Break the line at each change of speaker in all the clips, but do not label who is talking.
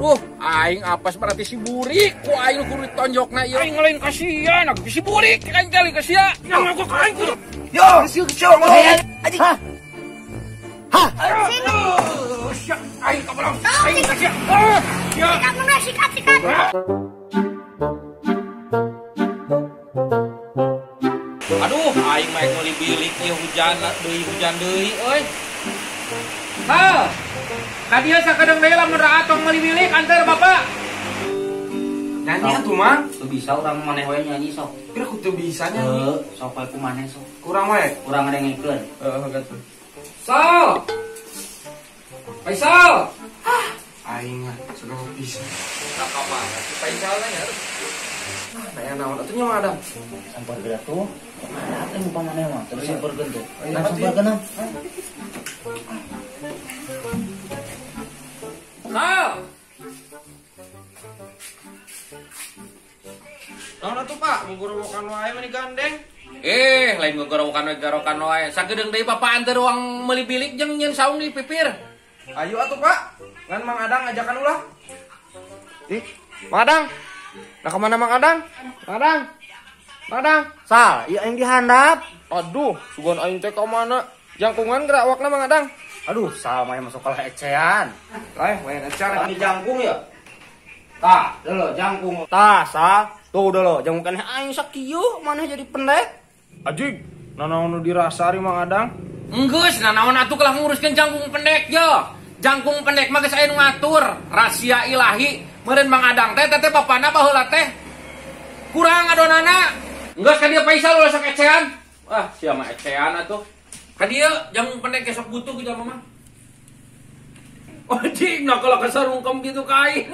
Aduh, aing apes berarti si burik ku aing kudu ditonjokna ieu. Aing lain kasihan, aku si burik aing kali ka sia. Yang aku ka aing kudu.
Yo, sieu sieu. Anjing.
Hah? Hah?
Sia, aing kabalang. Aing ka sia. Ah, sia.
Sikat mana sikat sikat.
Aduh, aing mah meuli bilik ieu hujan deui euy. Ha. Ka dieu sakedeung deui lamun raat tong meuli bilik anter Bapak.
Nyanyi atuh Mang.
Teu bisa urang maneh we nyanyi sok.
Kira ku teu bisa nyanyi.
Sok we ku maneh sok.
Kurang we.
Kurang ngadengekeun.
Heeh, gatuh.
Sal. Faisal.
Hah, aing mah sudah bisa.
Nah, ka mana si Faisal nya?
Ah, nanya naon atuh nya Mang Adam.
Samper geura tuh. Ada teh muka maneh mah. Terus samperkeun tuh.
Nah,
samperkeun.
Sal.
Naon atuh Pak, gogorowokan wae meni gandeng.
Lain gogorowokan wae garokan wae. Sakedeung deui Bapak anter uang meuli bilik jeung nyeun saung di pipir.
Ayo atuh Pak. Ngan Mang Adang ajakan ulah. Ih, Mang Adang. Nah kemana Mang Adang? Mang Adang. Mang Adang.
Sal, ieu aing dihandap.
Aduh, sugan aing teh ka mana? Jangkungan gerak awakna Mang Adang.
Aduh, sal mah masuk kalah ecean.
Lain, main ecean.
Ini jangkung ya? Tah, dulu jangkung. Tah, sal. Tuh dulu, jangkung keneh aing sakieu maneh jadi pendek.
Ajig, nanaon nu dirasa ari Mang Adang?
Enggeus, nanaon atuh kalah nguruskeun jangkung pendek ye. Jangkung pendek mah geus aya nu ngatur, rahasia ilahi. Meureun Mang Adang teh teh bapana baheula teh kurang adonana. Enggeus ka dieu Faisal ulah sok ecean. Ah, sia mah ecean atuh. Ka dieu jangkung pendek ge sok butuh ku jalma mah. Anjing, nah kalau kesarungkem gitu ka aing.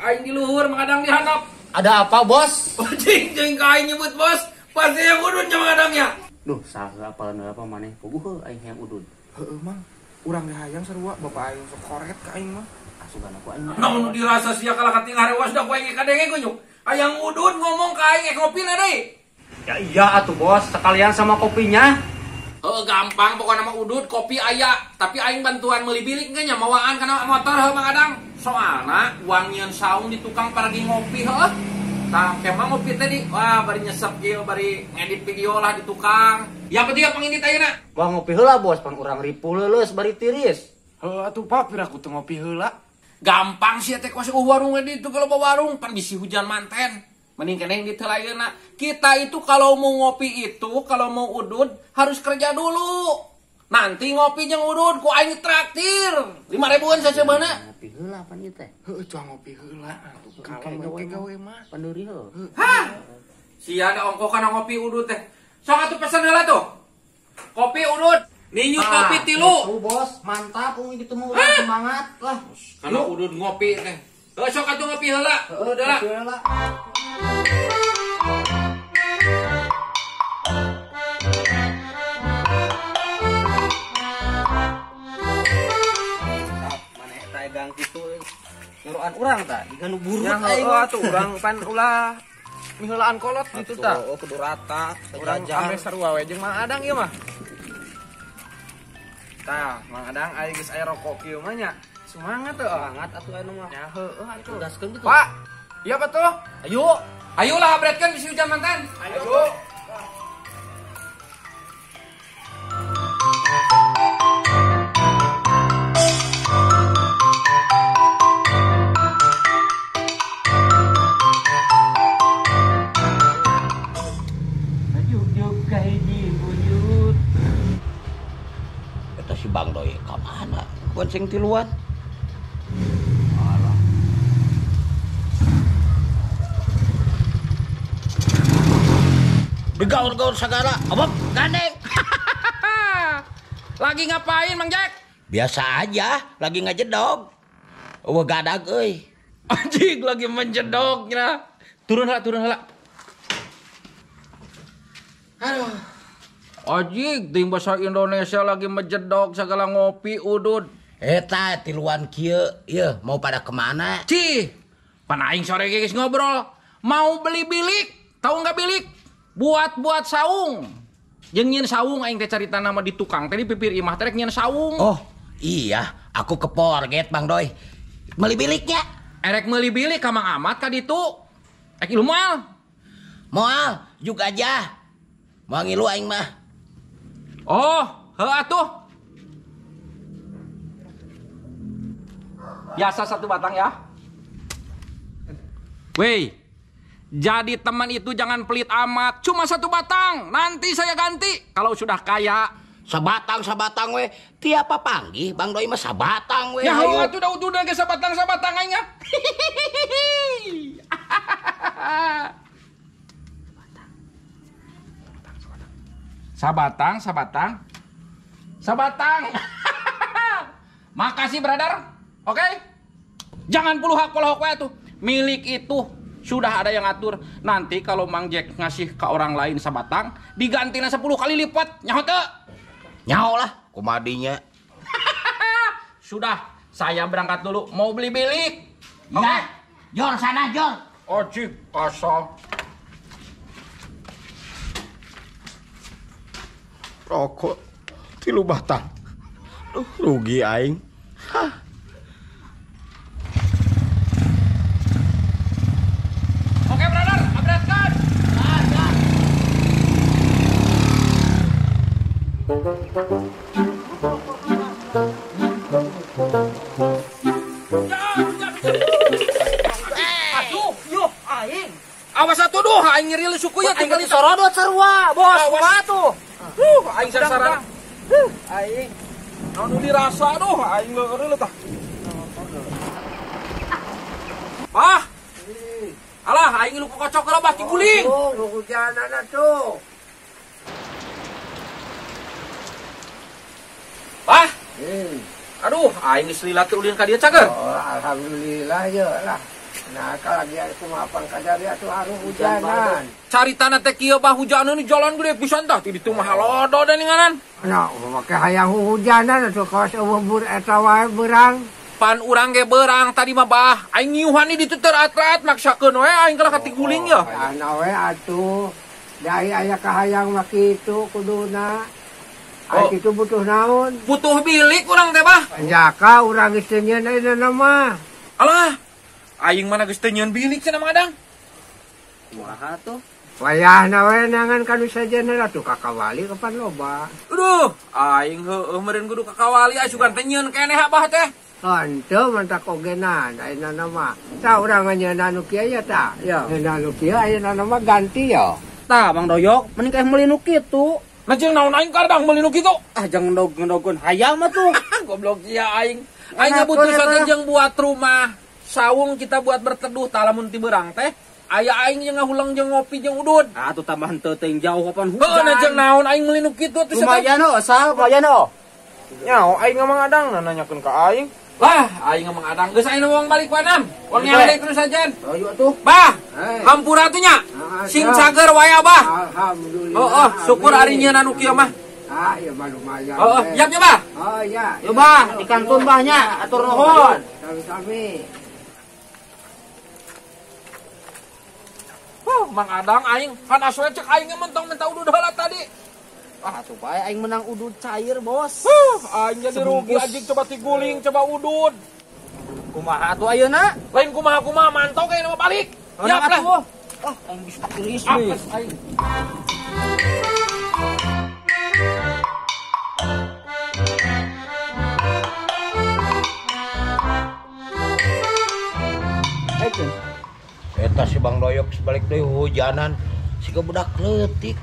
Aing di luhur Mang Adang di handap.
Ada apa, Bos?
Anjing, jeung ka aing nyebut bos. Pasti yang udun jeung Mang Adangnya.
Duh, saha apalan apa maneh? Puguh aing yang udun.
Heueuh, Mang. Urang ge hayang sarua bapak aing sok koret ka aing mah.
Asugan aku aing.
Naon nu dirasa sia kalah kating harewas da ku aing kadenge kunyuk. Hayang udun ngomong ka aing ngopi na deui.
Ya iya atuh, Bos, sekalian sama kopinya.
Heuh, gampang pokokna mah udud kopi aya, tapi aing bantuan meuli bilik ge nya mawaan kana motor heuh Mang Adang. Soalna uang nyeun saung di tukang paragi ngopi heuh. Tah kemah ngopi teh di wah bari nyesep ieu bari ngedit video lah di tukang. Ya penting pangindit ayeuna.
Wah ngopi heula Bos, pan urang ripuh leuleus bari tiris.
Heuh atuh Pak, pira ku teu ngopi heula.
Gampang sih teh kos warung di itu kalau warung pan bisi hujan manten. Mending keneh di teu ayeuna. Kita itu kalau mau ngopi itu, kalau mau udud harus kerja dulu. Nanti ngopi jeung udud ku aing traktir. 5.000-an saseubeuhna.
Ngopi heula pan ieu teh.
Heueuh, cuang ngopi heula atuh. Kalau gawe gawe mah
panduri heuh.
Hah? Sia da ongkoh kana ngopi udud teh. Sok atuh pesen heula tuh. Kopi udud, ninyu kopi tilu.
Tuh Bos, mantap ung gitu mah urang semangat lah.
Kana udud ngopi teh. Heuh sok atuh ngopi heula. Udud heula.
Maneh teh gang kitu ngeroan urang tah, diganu buruk
aing. Heueuh atuh urang pan ulah miheulaan kolot gitu tah.
Oh, kudu rata,
urang ambe sarua we jeung Mang Adang ieu mah. Tah, Mang Adang aing geus aya rokok kieu mah nya. Semangat teu?
Semangat atuh anu mah.
Nya heueuh atuh.
Gaskeun gitu.
Pak, iya apa tuh?
Ayo.
Ayolah abretkeun bisi hujan manten.
Ayo.
Eta si Bang Doi ka mana? Bonceng tiluan. Alah. Digaur-gaur segala, abab gandeng.
Lagi ngapain Mang Jack?
Biasa aja, lagi ngajedog. Eueuh gadag euy.
Anjing lagi menjedognya. Turun heula, turun heula. Aduh. Anjing, ting bahasa Indonesia lagi menjedog segala ngopi udud.
Eta tiluan kieu, ieu mau pada kemana?
Cih, pan aing sore geus ngobrol. Mau beli bilik, tahu nggak bilik? Buat-buat saung. Jeung nyeun saung aing teh carita nama di tukang teh di pipir imah teh rek nyeun saung.
Oh, iya, aku ke Porget Bang Doi. Beli biliknya.
Erek meuli bilik ka Mang Amat ka ditu. Ek ilu moal.
Moal, juk aja. Moal ngilu aing mah.
Oh, heuh atuh. Biasa satu batang ya. Weh, jadi teman itu jangan pelit amat. Cuma satu batang, nanti saya ganti kalau sudah kaya.
Sabatang weh, tiap papanggih Bang Doi mah sabatang weh.
Ya atuh da udah ge sabatang aing ah. Sabatang. Sabatang. Makasih brother. Oke? Jangan puluhak-puluhak wae tuh. Milik itu sudah ada yang ngatur. Nanti kalau Mang Jack ngasih ke orang lain sabatang, digantina 10 kali lipat. Nyaho teu?
Nyaho lah, kumadinya.
Sudah, saya berangkat dulu mau beli bilik. Oke?
Ya, jor sana jor.
Ojek asal.
Rokok 3 batang. Duh, rugi aing. Hah.
Oke, brother, abretkan. Aduh, yuh, aing. Awas atuh duh, aing nyeri suku ya tinggal
disorodot sarua, bos. Kumaha tuh?
Aing sasaran.
Aing.
Anu dirasa duh, aing leureul tah. Ah. Alah, aing lu kokocok lah bah guling.
Oh, hujanan atuh.
Bah. Aduh, aing geus lila teh ulin ka dieu cager.
Oh, alhamdulillah ye lah. Nah, kalau lagi aku mapan kadari atuh haru hujanan.
Caritana teh kieu bah hujanan di jalan gede pisan tah ti ditu mah halodo da ninganan.
Nah, make hayang hujanan atuh kawas eueuh bur eta wae beurang.
Pan urang ge beurang tadi mah bah. Aing ngiuhan di ditu teu raat-raat maksakeun we aing kalah katiguling ye.
Ana we atuh. Da aya kahayang mah kitu kuduna. Aing kitu butuh naon?
Butuh bilik urang teh bah.
Jaka urang geus teu nyieun ayeuna mah.
Alah. Aing mana geus teu nyieun bilik cenah Mang Adang.
Kumaha tuh?
Wayahna we nangan kanu sajenna atuh ka kawali kapan loba.
Aduh, aing heueuh meureun kudu ka kawali asugan sugan teh nyieun keneh abah teh.
Henteu mantak ogenan ayeuna mah. Tah urang nyieun anu kieu ya tah. Ya, nyieun anu kieu ayeuna mah ganti ya.
Tah Bang Doyok, mending kaeh meuli nu kitu.
Nah jeung naon aing kadang meuli nu kitu?
Ah jangan ngendog-ngendogeun hayang mah tuh.
Goblok sia aing. Aing ngabutuh teh jeung buat rumah. Sawung kita buat berteduh tah lamun ti beurang teh aya aing jeung ngahuleng jeung ngopi jeung udud.
Ah tuh tambah henteu teuing jauh kapan hujan.
Heuh jeung naon aing meuli nu kitu atuh.
Lumayan heuh, sal lumayan heuh.
Nyaho aing Mang Adang nanyakeun ka aing.
Lah, aing Mang Adang geus aing wong balik wanam. Wong nyale terus sajen.
Ayo atuh.
Bah, hampura atuh nya. Sing cager wae abah.
Alhamdulillah.
Heuh, syukur ari nyieun anu kieu mah.
Ah, ya mah lumayan.
Heuh, siap nya bah?
Oh iya.
Yo bah, dikantun bah nya, atur nuhun.
Sami-sami.
Mang Adang aing kan aswe cek aing mentong minta udud heula tadi.
Ah atuh bae aing menang udud cair, bos.
Aing jadi rugi anjing coba tiguling coba udud.
Kumaha atuh ayeuna?
Lain kumaha-kumaha mantau kayakna mah balik. Siap lah.
Ah, aing bisa tiris
apes aing.
Eta si Bang Doyok sebalik deui hujanan siga budak leutik.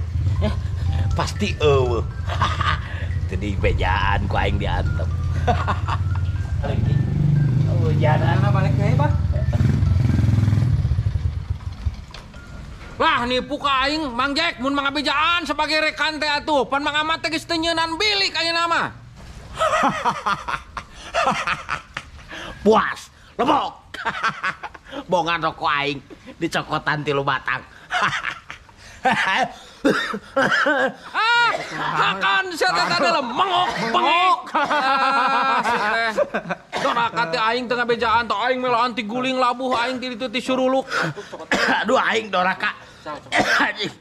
Pasti eueuh. Teu dibejaan ku aing diantep. Hujanan
balik deui, Bah.
Lah nipu ka aing Mang Jack mun mangabejaan sebagai rekan teh atuh. Pan Mang Amat teh geus teu nyeunan bilik ayeuna mah.
Puas, lebok. Bongan rokok aing dicokotan 3 batang.
Ah, makan sia teh dalam mengok bengok. Doraka teh aing teu ngabejaan teh aing melaan ti guling labuh aing ti ditu ti suruluk.
Aduh aing doraka. Anjing.